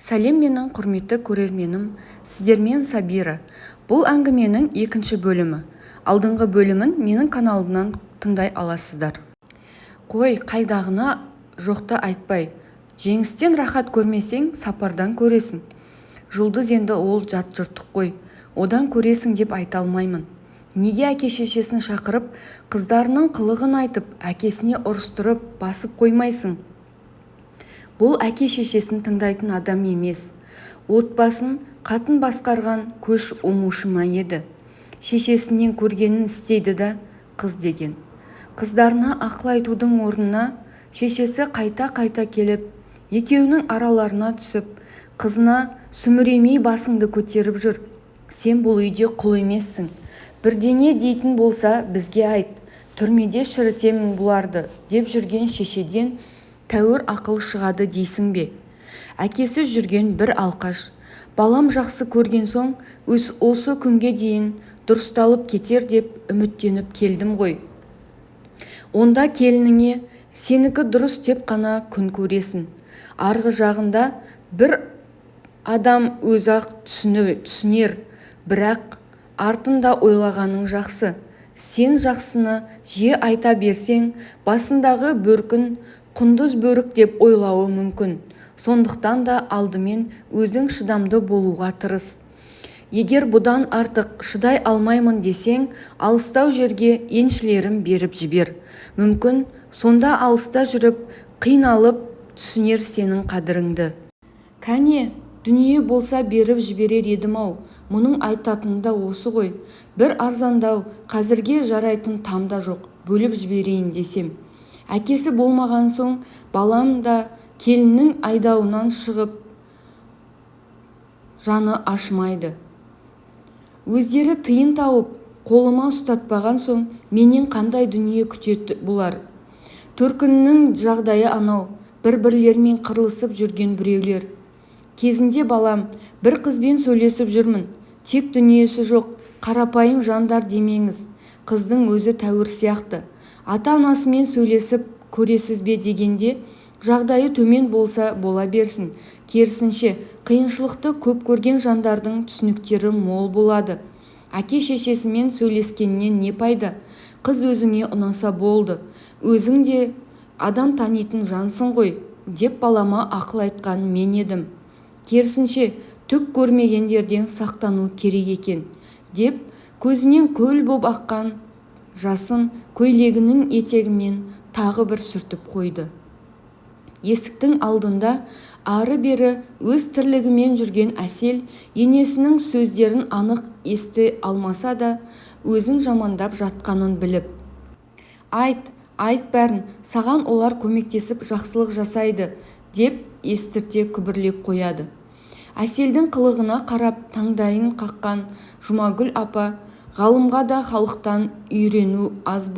Сәлем, менің құрметті көрерменім! Сіздермен Сабира. Бұл әңгіменің екінші бөлімі. Алдыңғы бөлімін менің каналымнан тыңдай аласыздар. Қой, қайдағыны жоқты айтпай. Жеңістен рахат көрмесең, Сапардан көресің. Жұлдыз, енді ол жат жұрттық қой, одан көресің деп айта алмаймын. Неге әке-шешесін шақырып, қыздарының қылығын айтып, әкесіне ұрыстырып, басып қоймайсың? Бұл әке-шешесін тыңдайтын адам емес. Отбасын қатын басқарған көш оңушы ма еді? Шешесінен көргенін істейді да қыз деген. Қыздарына ақыл айтудың орнына шешесі қайта-қайта келіп, екеуінің араларына түсіп, қызына сүміремей басыңды көтеріп жүр. Сен бұл үйде құл емессің. Бірдеңе дейтін болса, бізге айт. Түрмеде шірітемін бұларды деп жүрген шешеден тәуір ақыл шығады дейсің бе? Әкесі жүрген бір алқаш. Балам жақсы көрген соң, осы күнге дейін дұрысталып кетер деп үміттеніп келдім ғой. Онда келініңе сенікі дұрыс деп қана күн көресің. Арғы жағында бір адам өзі-ақ түсінер, бірақ артын да ойлағаның жақсы. Сен жақсыны жиі айта берсең, басындағы бөркін құндыз бөрік деп ойлауы мүмкін. Сондықтан да алдымен өзің шыдамды болуға тырыс. Егер бұдан артық шыдай алмаймын десең, алыстау жерге еншілерін беріп жібер. Мүмкін, сонда алыста жүріп, қиналып түсінер сенің қадіріңді. Кәне, дүние болса беріп жіберер едім-ау, мұның айтатыны да осы ғой. Бір арзандау, қазірге жарайтын там да жоқ, бөліп жіберейін десем. Әкесі болмаған соң, балам да келіннің айдауынан шығып, жаны ашымайды. Өздері тиын тауып, қолыма ұстатпаған соң, менен қандай дүние күтеді бұлар? Төркінінің жағдайы анау, бір-бірлерімен қырылысып жүрген біреулер. Кезінде балам, бір қызбен сөйлесіп жүрмін, тек дүниесі жоқ, қарапайым жандар демеңіз, қыздың өзі тәуір сияқты. Ата-анасымен сөйлесіп көресіз бе дегенде, жағдайы төмен болса бола берсін, керісінше қиыншылықты көп көрген жандардың түсініктері мол болады. Әке-шешесімен сөйлескеннен не пайда? Қыз өзіңе ұнаса болды, өзің де адам танитын жансың ғой, деп балама ақыл айтқан мен едім. Керісінше, түк көрмегендерден сақтану керек екен, деп көзінен көл боп аққан жасын көйлегінің етегімен тағы бір сүртіп қойды. Есіктің алдында ары-бері өз тірлігімен жүрген Әсел енесінің сөздерін анық ести алмаса да, өзін жамандап жатқанын біліп. Айт, айт бәрін, саған олар көмектесіп жақсылық жасайды, деп естірте күбірлеп қояды. Әселдің қылығына қарап таңдайын қаққан Жұмагүл апа, ғалымға да халықтан үйрену аз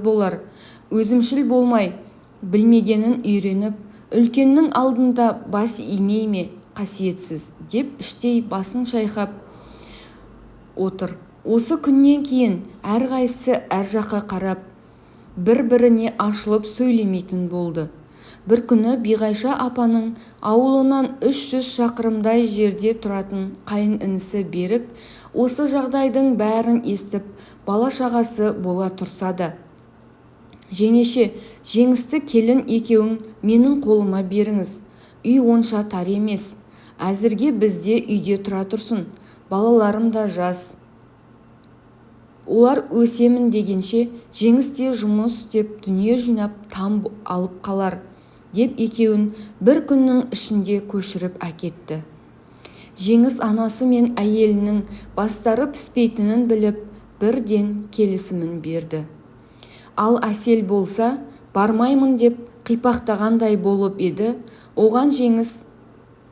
болар, өзімшіл болмай, білмегенін үйреніп, үлкеннің алдында бас имей ме қасиетсіз, деп іштей басын шайқап отыр. Осы күннен кейін әрқайсысы әр жаққа қарап, бір-біріне ашылып сөйлемейтін болды. Бір күні Биғайша апаның ауылынан 300 шақырымдай жерде тұратын қайын інісі Берік осы жағдайдың бәрін естіп, бала-шағасы бола тұрса да, жеңеше, Жеңісті келін екеуін менің қолыма беріңіз. Үй онша тар емес. Әзірге бізде үйде тұра тұрсын. Балаларым да жас. Олар өсемін дегенше, Жеңіс те жұмыс істеп дүние жинап там алып қалар, деп екеуін бір күннің ішінде көшіріп әкетті. Жеңіс анасы мен әйелінің бастары піспейтінін біліп, бірден келісімін берді. Ал Әсел болса, бармаймын деп қипақтағандай болып еді, оған Жеңіс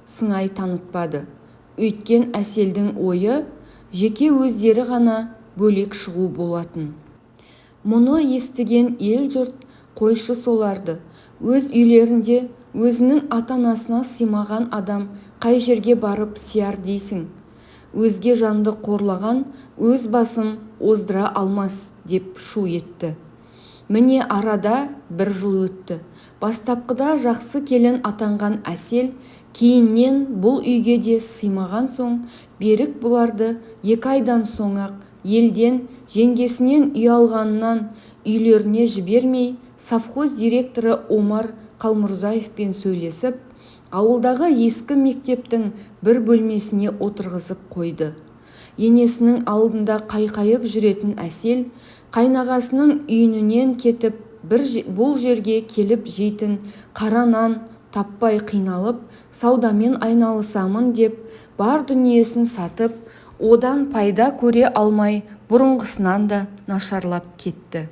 сыңай танытпады. Өйткен Әселдің ойы жеке өздері ғана бөлек шығу болатын. Мұны естіген ел-жұрт қойшы соларды, өз үйлерінде өзінің ата-анасына сыймаған адам қай жерге барып сияр дейсің? Өзге жанды қорлаған өз басын оздыра алмас деп шу етті. Міне арада бір жыл өтті. Бастапқыда жақсы келін атанған Әсел Кейіннен бұл үйге де сыймаған соң Берік бұларды 2 айдан соң-ақ елден, жеңгесінен ұялғанынан үйлеріне жібермей, совхоз директоры Омар Қалмұрзаевпен сөйлесіп, ауылдағы ескі мектептің бір бөлмесіне отырғызып қойды. Енесінің алдында қайқайып жүретін Әсел қайнағасының үйінен кетіп бұл жерге келіп жейтін қара нан таппай қиналып, саудамен айналысамын деп бар дүниесін сатып, одан пайда көре алмай бұрынғысынан да нашарлап кетті.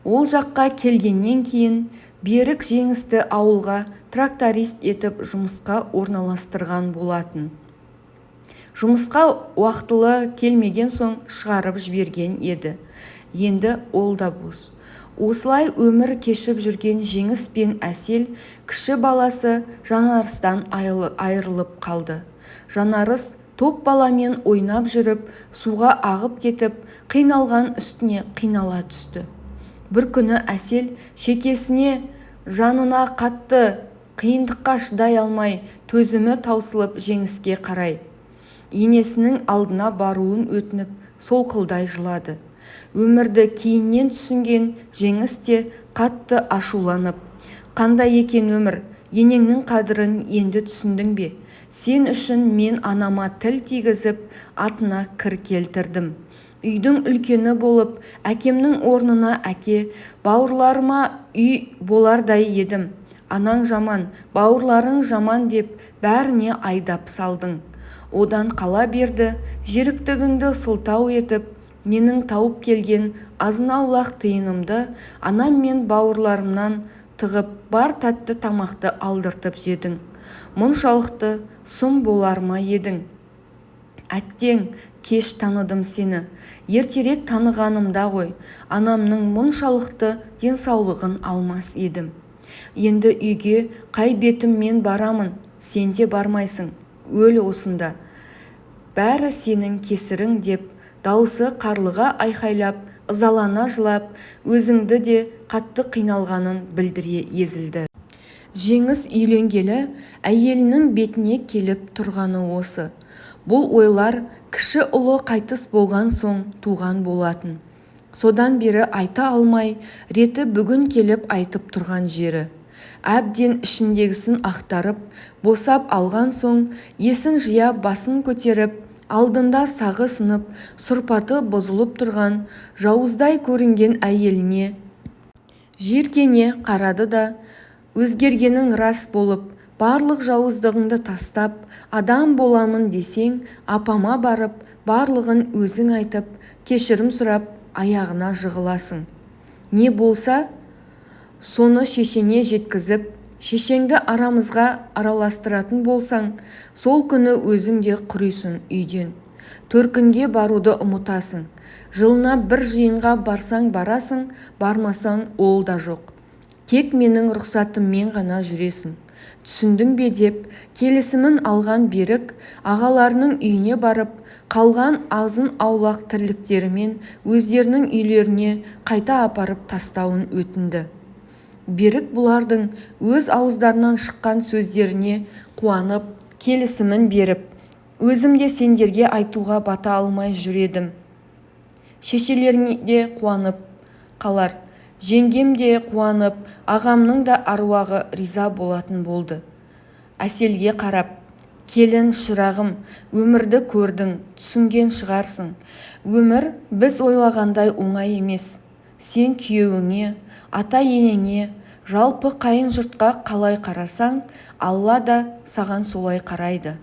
Ол жаққа келгеннен кейін Берік Жеңісті ауылға тракторист етіп жұмысқа орналастырған болатын. Жұмысқа уақтылы келмеген соң шығарып жіберген еді. Енді ол да бос. Осылай өмір кешіп жүрген Жеңіс пен Әсел кіші баласы Жанарыстан айырылып қалды. Жанарыс топ баламен ойнап жүріп суға ағып кетіп, қиналған үстіне қинала түсті. Бір күні Әсел шекесіне жанына қатты қиындыққа шыдай алмай төзімі таусылып Жеңіске қарай енесінің алдына баруын өтініп солқылдай жылады. Өмірді кейіннен түсінген Жеңіс те қатты ашуланып, «Қандай екен өмір, енеңнің қадірін енді түсіндің бе? Сен үшін мен анама тіл тигізіп, атына кір келтірдім. Үйдің үлкені болып, әкемнің орнына әке, бауырларыма үй болардай едім. Анаң жаман, бауырларың жаман деп бәріне айдап салдың. Одан қала берді, жеріктігіңді сылтау етіп, менің тауып келген азын-аулақ тиынымды анам мен бауырларымнан тығып, бар тәтті тамақты алдыртып жедің. Мұншалықты сұм болар ма едің? Әттең, кеш таныдым сені. Ертерек танығанымда ғой, анамның мұншалықты денсаулығын алмас едім. Енді үйге қай бетіммен барамын, сен де бармайсың, өл осында. Бәрі сенің кесірің» деп, даусы қарлыға айқайлап, ызалана жылап, өзіңді де қатты қиналғанын білдіре езілді. Жеңіс үйленгелі әйелінің бетіне келіп тұрғаны осы. Бұл ойлар кіші ұлы қайтыс болған соң туған болатын. Содан бері айта алмай, реті бүгін келіп айтып тұрған жері. Әбден ішіндегісін ақтарып, босап алған соң, есін жия басын көтеріп, алдында сағы сынып, сұрпаты бұзылып тұрған, жауыздай көрінген әйеліне жиіркене қарады да, «Өзгергенің рас болып, барлық жауыздығыңды тастап, адам боламын десең, апама барып, барлығын өзің айтып, кешірім сұрап, аяғына жығыласың. Не болса, соны шешеңе жеткізіп, шешеңді арамызға араластыратын болсаң, сол күні өзің де құрисың үйден. Төркінге баруды ұмытасың. Жылына бір жиынға барсаң барасың, бармасаң ол да жоқ. Тек менің рұқсатыммен ғана жүресің. Түсіндің бе?» деп келісімін алған Берік ағаларының үйіне барып, қалған азын-аулақ тірліктерімен өздерінің үйлеріне қайта апарып тастауын өтінді. Берік бұлардың өз ауыздарынан шыққан сөздеріне қуанып, келісімін беріп, «Өзім де сендерге айтуға бата алмай жүр едім. Шешелерің де қуанып қалар, жеңгем де қуанып, ағамның да аруағы риза болатын болды». Әселге қарап, «Келін шырағым, өмірді көрдің, түсінген шығарсың. Өмір біз ойлағандай оңай емес. Сен күйеуіңе, ата-енеңе, жалпы қайын жұртқа қалай қарасаң, Алла да саған солай қарайды.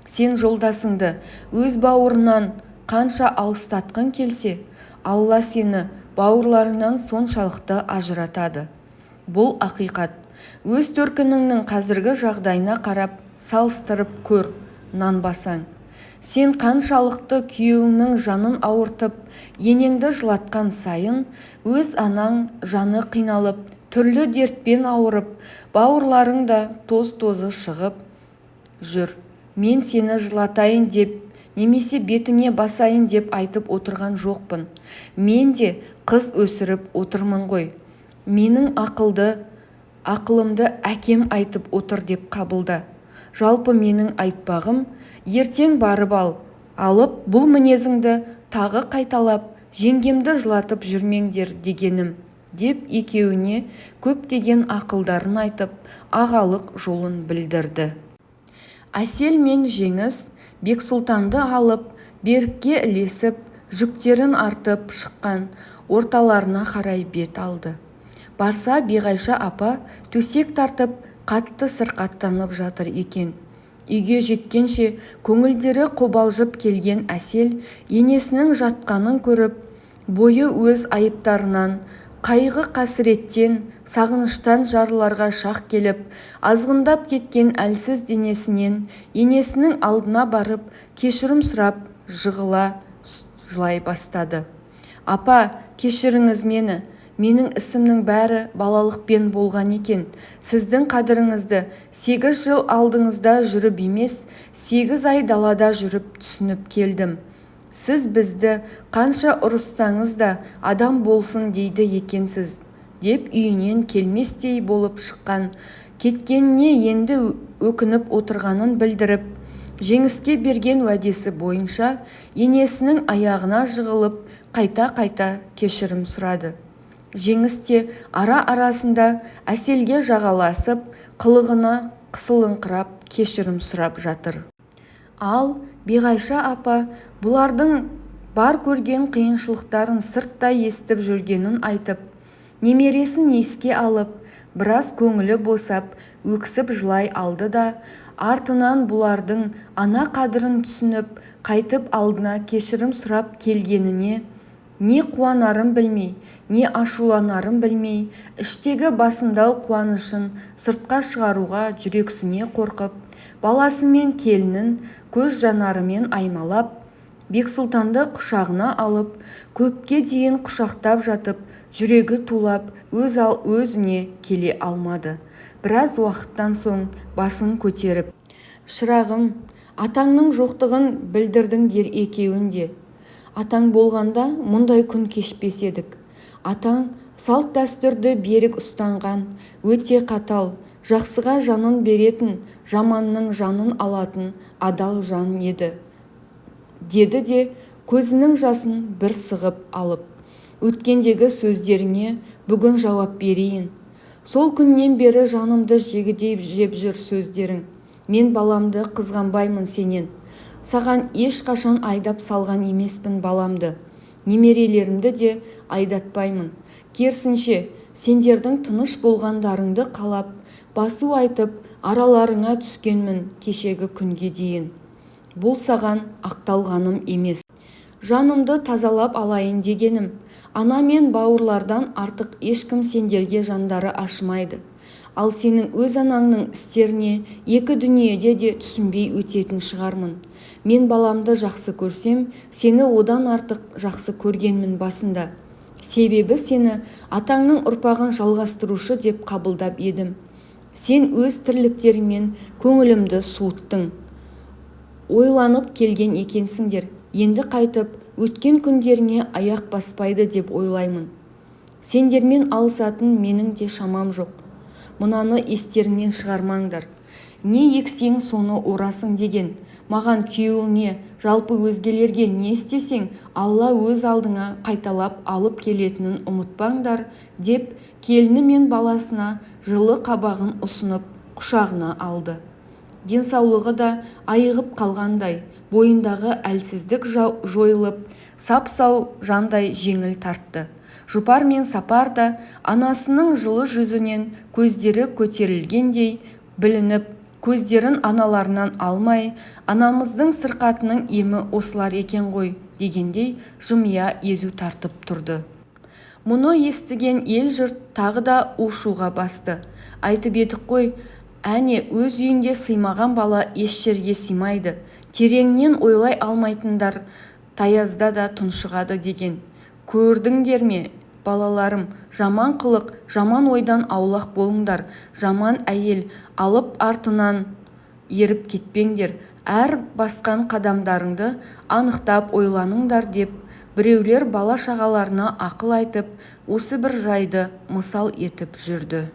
Сен жолдасыңды өз бауырынан қанша алыстатқың келсе, Алла сені бауырларыңнан соншалықты ажыратады. Бұл ақиқат. Өз төркініңнің қазіргі жағдайына қарап, салыстырып көр, нанбасаң. Сен қаншалықты күйеуіңнің жанын ауыртып, енеңді жылатқан сайын, өз анаң жаны қиналып, түрлі дертпен ауырып, бауырларың да тоз-тозы шығып жүр. Мен сені жылатайын деп немесе бетіңе басайын деп айтып отырған жоқпын. Мен де қыз өсіріп отырмын ғой. Менің ақылымды әкем айтып отыр деп қабылда. Жалпы менің айтпағым, ертең барып ал, алып бұл мінезіңді тағы қайталап, жеңгемді жылатып жүрмеңдер дегенім, деп екеуіне көптеген ақылдарын айтып, ағалық жолын білдірді. Әсел мен Жеңіс Бексұлтанды алып, Берікке ілесіп, жүктерін артып шыққан орталарына қарай бет алды. Барса, Биғайша апа төсек тартып, қатты сырқаттанып жатыр екен. Үйге жеткенше көңілдері қобалжып келген Әсел енесінің жатқанын көріп, бойы өз айыптарынан, қайғы-қасіреттен, сағыныштан жарыларға шақ келіп, азғындап кеткен әлсіз денесінен енесінің алдына барып, кешірім сұрап, жығыла жылай бастады. Апа, кешіріңіз мені, менің ісімнің бәрі балалықпен болған екен. Сіздің қадіріңізді 8 жыл алдыңызда жүріп емес, 8 ай далада жүріп түсініп келдім. Сіз бізді қанша ұрыссаңыз да адам болсын дейді екенсіз, деп үйінен келместей болып шыққан, кеткеніне енді өкініп отырғанын білдіріп, Жеңіске берген уәдесі бойынша енесінің аяғына жығылып, қайта-қайта кешірім сұрады. Жеңіс те ара-арасында Әселге жағаласып, қылығына қысылыңқырап кешірім сұрап жатыр. Ал Биғайша апа бұлардың бар көрген қиыншылықтарын сырттай естіп жүргенін айтып, немересін еске алып, біраз көңілі босап, өксіп жылай алды да, артынан бұлардың ана қадірін түсініп, қайтып алдына кешірім сұрап келгеніне не қуанарын білмей, не ашуланарын білмей, іштегі басымдау қуанышын сыртқа шығаруға жүрексіне қорқып, баласы мен келінін көз жанарымен аймалап, Бексұлтанды құшағына алып, көпке дейін құшақтап жатып, жүрегі тулап, өз-өзіне келе алмады. Біраз уақыттан соң басын көтеріп, шырағым, атаңның жоқтығын білдірдіңдер екеуін де. Атаң болғанда мұндай күн кешпес едік. Атаң салт-дәстүрді берік ұстанған, өте қатал, жақсыға жанын беретін, жаманның жанын алатын адал жан еді, деді де көзінің жасын бір сығып алып, өткендегі сөздеріңе бүгін жауап берейін. Сол күннен бері жанымды жегідей жеп жүр сөздерің. Мен баламды қызғанбаймын сенен. Саған ешқашан айдап салған емеспін баламды. Немерелерімді де айдатпаймын. Керісінше, сендердің тыныш болғандарыңды қалап, басу айтып, араларыңа түскенмін кешегі күнге дейін. Бұл саған ақталғаным емес. Жанымды тазалап алайын дегенім. Ана мен бауырлардан артық ешкім сендерге жандары ашымайды. Ал сенің өз анаңның істеріне екі дүниеде де түсінбей өтетін шығармын. Мен баламды жақсы көрсем, сені одан артық жақсы көргенмін басында. Себебі сені атаңның ұрпағын жалғастырушы деп қабылдап едім. Сен өз тірліктеріңмен көңілімді суыттың. Ойланып келген екенсіңдер, енді қайтып өткен күндеріңе аяқ баспайды деп ойлаймын. Сендермен алысатын менің де шамам жоқ. Мынаны естеріңнен шығармаңдар. Не ексең соны орасың деген. Маған, күйеуіңе, жалпы өзгелерге не істесең, Алла өз алдыңа қайталап алып келетінін ұмытпаңдар, деп келіні мен баласына жылы қабағын ұсынып, құшағына алды. Денсаулығы да айығып қалғандай, бойындағы әлсіздік жойылып, сап-сау жандай жеңіл тартты. Жұпар мен Сапар да анасының жылы жүзінен көздері көтерілгендей білініп, көздерін аналарынан алмай, анамыздың сырқатының емі осылар екен ғой дегендей жымия езу тартып тұрды. Мұны естіген ел-жұрт тағы да у-шуға басты. Айтып едік қой, әне өз үйінде сыймаған бала еш жерге сыймайды, тереңнен ойлай алмайтындар таязда да тұншығады деген. Көрдіңдер ме, балаларым, жаман қылық, жаман ойдан аулақ болыңдар, жаман әйел алып артынан еріп кетпеңдер, әр басқан қадамдарыңды анықтап ойланыңдар деп, біреулер бала-шағаларына ақыл айтып, осы бір жайды мысал етіп жүрді.